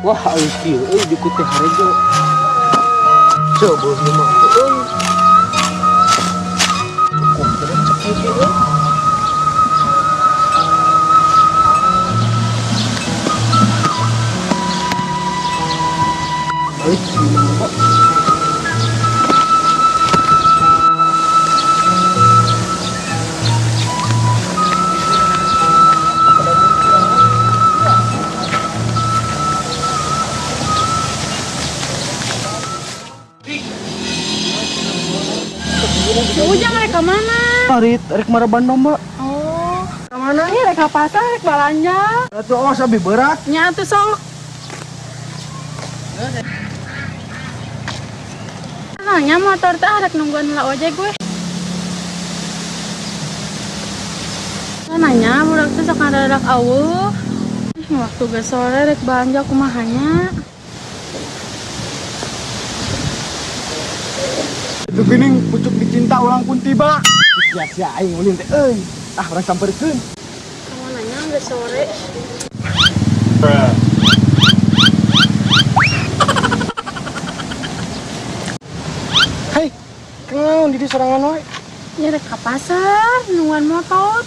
Wah, alus kieu euy jukut teh harejo. Coba ieu mah euy. Cukup terus cek ieu euy. Balik ieu mah. Si Ujang rek ka mana? Rek maraban domba. Oh, ka mana? Iya rek ka pasar, rek balanja. Atuh awas abi berat. Nya atuh sok. Nanya motor teh rek nungguan heula ojek gue. Nanya budak teh sok ngadadak aweuh. Waktu geus sore rek balanja kumaha nya? Itu geuning pucuk dicinta ulang pun tiba. Sia-sia aing ulin teh euy. Ah urang samperkeun. Kamu nanya geus sore. Hei, kenaon di sorangan wae? Ya rek ka pasar nungguan motor.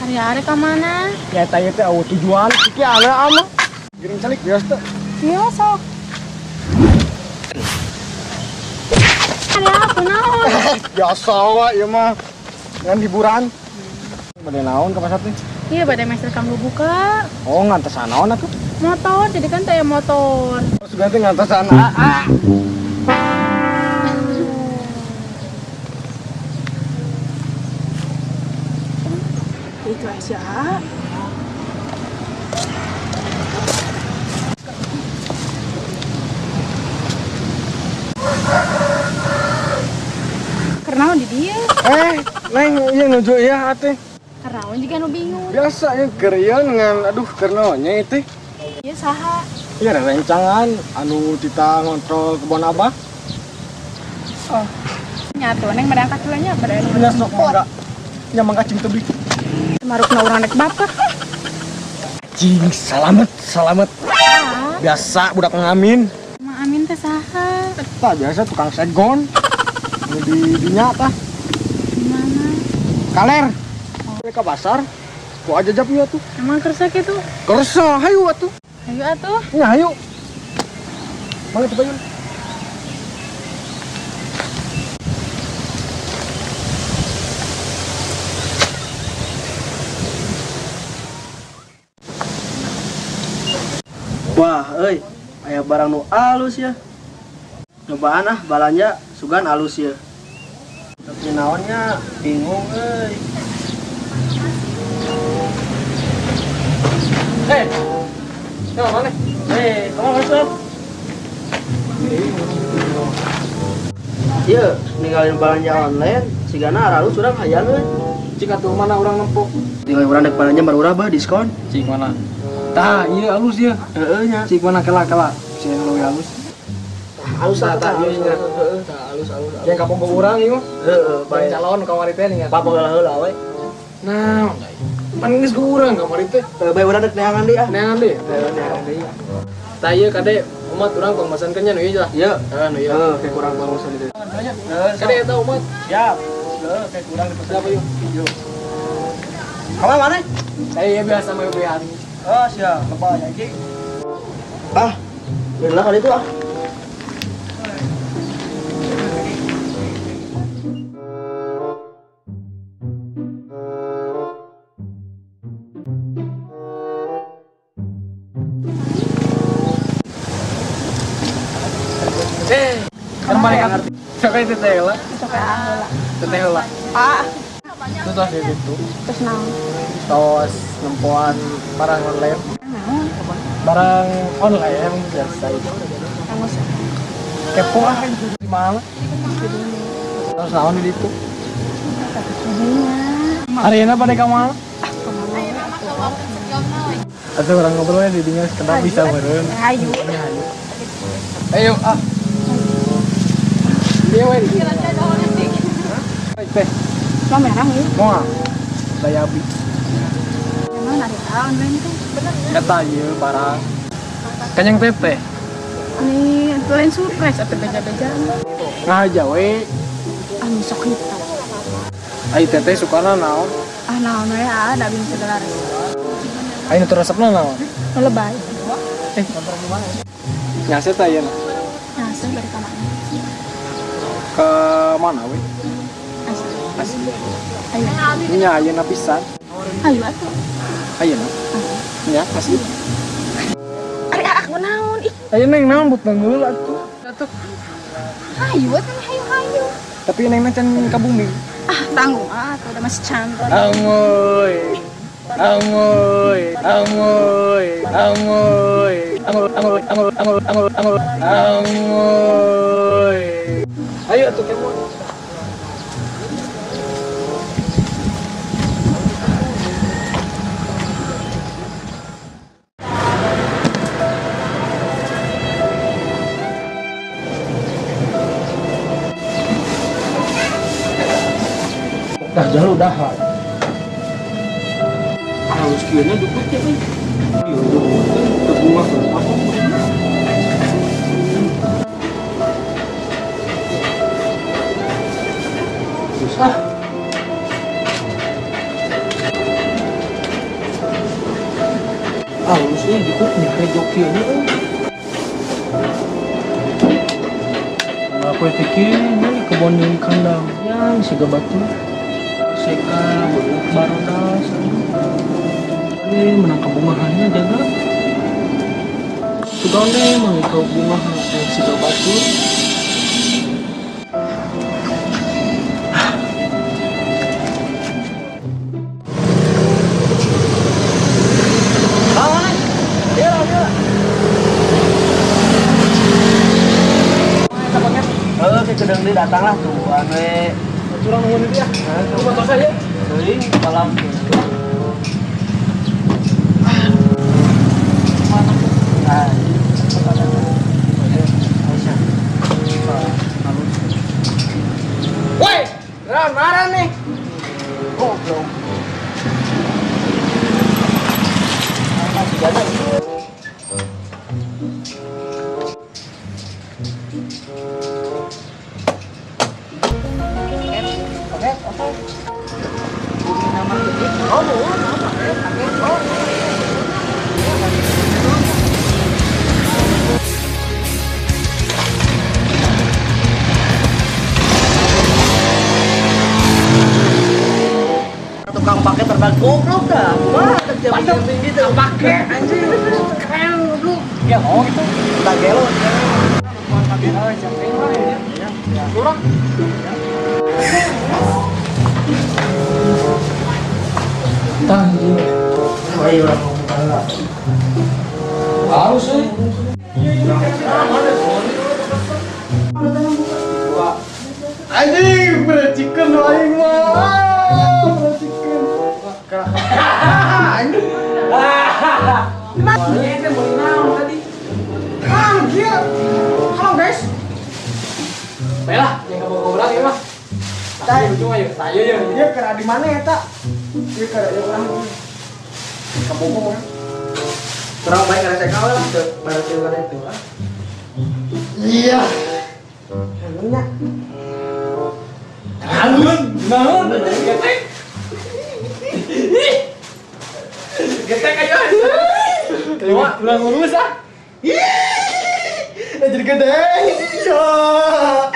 Hari-hari ka mana? Ya eta ieu teh eueuh tujuan kieu ala ama. Geuning calik biasa teh. Ieu sok. Biasa wae ieu mah ngan hiburan. Bade naon ka pasar teh? Iya bade meser kanggo buka. Oh, ngantesan naon atuh? Motor, jadi kan teh motor. Oh, sugan teh ngantesan aa. Itu aja. Kernaon di dia? Neng, iya nuju iya atuh. Kernaon juga nu bingung. Biasa ya keur ieu ngan aduh kernaon nya itu. Iya saha? Iya rencangan anu tita ngontrol kebon abah. Oh. Nya atuh neng berangkat heula nya bade nu. Nya sok mangga. Nya mangga cing tebih. Marukna urang rek baper. Cing salamet, salamet. Ah. Biasa budak ngamin. Ma Amin teh saha? Tah biasa tukang segon. Di dinya tah. Di mana? Kaler. Oh. Ke pasar. Ku aja jap ieu atuh. Emang kersa kitu? Kersa, hayu atuh. Hayu atuh. Nya hayu. Mangga coba yun. Wah, euy, aya barang nu alus ya. Nyobaan ah balanja sugan alus ya. Tapi naonnya bingung euy. Hei. Yo, mana? Hei, kamu masuk. Ieu ninggalin balanja online, sigana aralus urang hayang euy. Cik atuh mana urang nempo? Tinggal urang dek balanja marurah bah diskon. Cik mana? Tah, ieu alus ieu. Heeh nya. Cik mana kela-kela. Cik leuwih alus. Alus tah, tah, heeh, tah alus alus. Yang kapogo urang ieu mah. Heeh, bae. Calon kamari teh nih. Papogo heula we. Nah, pan geus urang kamari teh. Bae urang dek neangan deui ah. Neangan deui. Neangan deui. Tah ieu kade umat urang pangmesankeun nya nu ieu lah. Ieu. Heeh, nu ieu. Heeh, kayak kurang pangmesan itu. Kade eta umat. Siap. Heeh, kayak kurang dipesan. Siap yuk. Yuk. Kamu mana? Saya biasa mau bean. Oh, siap. Lebay lagi. Ah, bener kali itu ah. Kemarin kan siapa itu teh lah? Teteh lah. Ah. Itu tos itu. Terus naon? Tos nempoan barang online. Barang online biasa itu. Kepo ah di mana? Terus naon di itu? Hari ini pada ka mana? Atau orang ngobrolnya di dinya sekedar bisa meureun. Ayo. Ayo ah. Iya we. Teh. Mau merah ieu? Moal. Daya abi. Emang ari online teh? Bener. Eta ieu barang. Kanyang teteh. Nih, lain surprise atau beja-beja. Ngahaja we. Anu sok hitam. Ai teteh sukana naon? Ah naon we ada bin segala resep. Ai nu resepna naon? Lebay. Nyase teh ayeuna. Nyase bari ka mana? Ke mana we? Asli. Asli. Ayo. Nya ayeuna pisan. Ayo atuh. Ayeuna. Nya asli. Ari aku naon ih. Ayo neng naon but ngeul atuh. Atuh. Hayu atuh hayu hayu. Tapi neng can ka bumi. Ah tanggung ah tuh udah masih cantik. Angoy. Angoy, angoy, angoy, angoy, angoy, angoy, angoy, angoy, angoy, angoy. Ayo atuh kemon. Dah jauh dah. Halus kieu nya jukut ya euy. Ieu jukut teh bunga apa? Susah. Halus euy jukut nya rejo kieu nya euy. Aku pikir ini kebon yang kandang yang siga batu. Seka beuk barodas. Ini menang kebungahannya jaga. Sudah nih menang kebungahan yang siga batu. Kedeng deui datanglah tuh anu curang nuhun itu ya. Nah, motor saya. Teuing malam. Nah, woi, marah nih. Goblok. Tukang pakai terbang goblok dah. Wah, terjadi gitu. Pakai anjing. Keren goblok. Gelo gitu. Enggak gelo. Kurang. Tah ieu. Ayo urang ngomong. Halus euy. Anjing, bercikan aing mah. Bercikan. Anjing. Ini teh meuli naon tadi? Ah, gila. Halo guys. Baiklah, yang kabogoh ieu mah. Tah, ujung ayo. Tayo ya. Ieu keur di mana eta? Ieu keur ieu urang. Kabogoh urang. Kurang baik karena saya kalah teu bareng kana itu ah. Iya. Nya. Naon? Naon? Getek. Getek ayo. Lewat ulang urus ah. Jadi gede. Oh,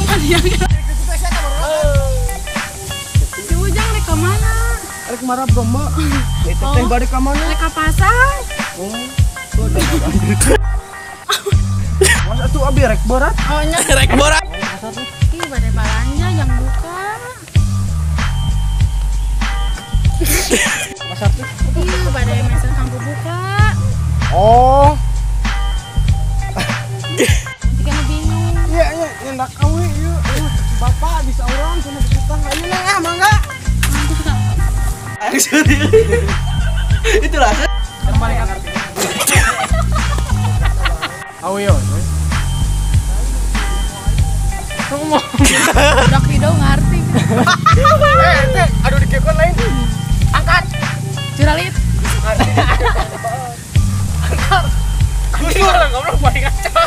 bukan dia. Si Ujang rek ka mana? Rek marah Bromo. Eta teh bari ka mana? Rek ka pasar. Oh. Masa tuh abi rek berat? Oh nya rek berat. Ih, bade balanja yang buka. pasar tuh. Iya, pada meser kanggo buka. Oh. Jika bingung. Iya, iya, nyendak awi ieu. Bapak bisa urang cenah dititah. Ayo neng ah, mangga. Itu rasa. Kembali ka ngarti. Awi yo. Ngomong. Budak hidung ngarti. Eh, aduh dikekon lain. Angkat. Curalit. Angkat. Aku sih orang goblok balik ngaca.